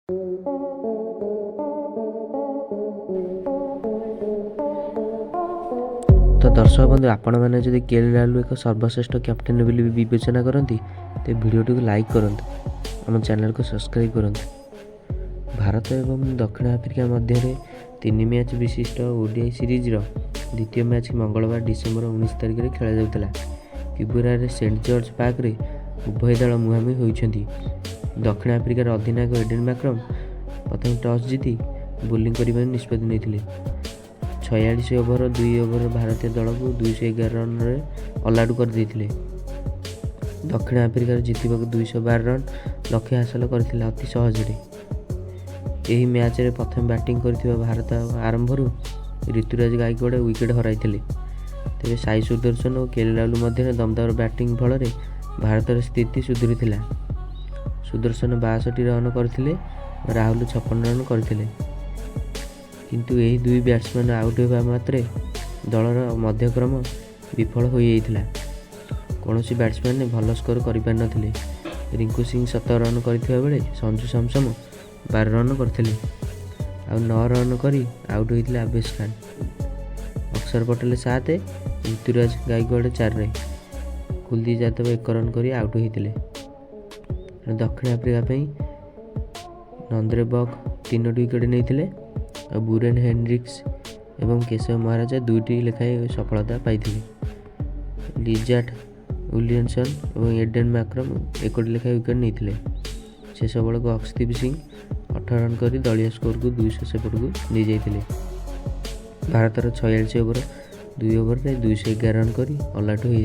ତ ଦର୍ଶକ ବନ୍ଧୁ, ଆପଣମାନେ ଯଦି କେ ଏଲ୍ ରାହୁଲ ଏକ ସର୍ବଶ୍ରେଷ୍ଠ କ୍ୟାପ୍ଟେନ୍ ବୋଲି ବିବେଚନା କରନ୍ତି, ତେବେ ଭିଡ଼ିଓଟିକୁ ଲାଇକ୍ କରନ୍ତୁ, ଆମ ଚ୍ୟାନେଲକୁ ସବସ୍କ୍ରାଇବ୍ କରନ୍ତୁ। ଭାରତ ଏବଂ ଦକ୍ଷିଣ ଆଫ୍ରିକା ମଧ୍ୟରେ ତିନି ମ୍ୟାଚ୍ ବିଶିଷ୍ଟ ଓଡିଆଇ ସିରିଜ୍ର ଦ୍ୱିତୀୟ ମ୍ୟାଚ୍ ମଙ୍ଗଳବାର ଡିସେମ୍ବର 19 ତାରିଖରେ ଖେଳାଯାଉଥିଲା। କିବୁରାରେ ସେଣ୍ଟ ଜର୍ଜ ପାର୍କରେ ଉଭୟ ଦଳ ମୁହାଁମୁହିଁ ହୋଇଛନ୍ତି। ଦକ୍ଷିଣ ଆଫ୍ରିକାର ଅଧିନାୟକ ଏଡେନ୍ ମାର୍କ୍ରମ୍ ପ୍ରଥମେ ଟସ୍ ଜିତି ବୋଲିଂ କରିବାକୁ ନିଷ୍ପତ୍ତି ନେଇଥିଲେ। 46 ଓଭର 2 ଓଭର ଭାରତୀୟ ଦଳକୁ 211 ରନରେ ଅଲଆଉଟ୍ କରିଦେଇଥିଲେ। ଦକ୍ଷିଣ ଆଫ୍ରିକାର ଜିତିବାକୁ 212 ରନ୍ ଲକ୍ଷ୍ୟ ହାସଲ କରିଥିଲା ଅତି ସହଜରେ। ଏହି ମ୍ୟାଚ୍ରେ ପ୍ରଥମେ ବ୍ୟାଟିଂ କରିଥିବା ଭାରତ ଆରମ୍ଭରୁ ଋତୁରାଜ ଗାଇକୱାଡ଼ ୱିକେଟ୍ ହରାଇଥିଲେ। ତେବେ ସାଇ ସୁଦର୍ଶନ ଓ କେ ଏଲ୍ ରାହୁଲ ମଧ୍ୟରେ ଦମଦାର ବ୍ୟାଟିଂ ଫଳରେ ଭାରତର ସ୍ଥିତି ସୁଧୁରିଥିଲା। ସୁଦର୍ଶନ 62 ରନ୍ କରିଥିଲେ ଓ ରାହୁଲ 56 ରନ୍ କରିଥିଲେ। କିନ୍ତୁ ଏହି ଦୁଇ ବ୍ୟାଟ୍ସମ୍ୟାନ୍ ଆଉଟ୍ ହେବା ମାତ୍ରେ ଦଳର ମଧ୍ୟକ୍ରମ ବିଫଳ ହୋଇଯାଇଥିଲା। କୌଣସି ବ୍ୟାଟ୍ସମ୍ୟାନ୍ ଭଲ ସ୍କୋର କରିପାରିନଥିଲେ। ରିଙ୍କୁ ସିଂ 17 ରନ୍ କରିଥିବା ବେଳେ ସଞ୍ଜୁ ସାମସନ୍ 12 ରନ୍ କରିଥିଲେ। ଆଉ 9 ରନ୍ କରି ଆଉଟ୍ ହୋଇଥିଲେ ଆବେଶ ଖାନ୍। ଅକ୍ଷର ପଟେଲ 7, ଋତୁରାଜ ଗାଇକୱାଡ଼ 4ରେ, କୁଲଦୀପ ଯାଦବ 1 ରନ୍ କରି ଆଉଟ୍ ହୋଇଥିଲେ। ଦକ୍ଷିଣ ଆଫ୍ରିକା ପାଇଁ ନନ୍ଦ୍ରେ ବକ୍ ତିନୋଟି ୱିକେଟ୍ ନେଇଥିଲେ ଆଉ ବୁରେନ୍ ହେଣ୍ଡ୍ରିକ୍ସ ଏବଂ କେଶବ ମହାରାଜା ଦୁଇଟି ଲେଖାଏଁ ସଫଳତା ପାଇଥିଲେ। ଲିଜାର୍ଡ ୱିଲିୟମସନ୍ ଏବଂ ଏଡେନ୍ ମାର୍କ୍ରମ୍ ଏକଟି ଲେଖାଏଁ ୱିକେଟ୍ ନେଇଥିଲେ। ଶେଷ ବେଳକୁ ଅର୍ଶଦୀପ ସିଂ 18 ରନ୍ କରି ଦଳୀୟ ସ୍କୋରକୁ 200 ସେପଟକୁ ନେଇଯାଇଥିଲେ। ଭାରତର 46 ଓଭର 2 ଓଭରରେ 211 ରନ୍ କରି ଅଲଆଉଟ୍ ହୋଇଯାଇଥିଲା।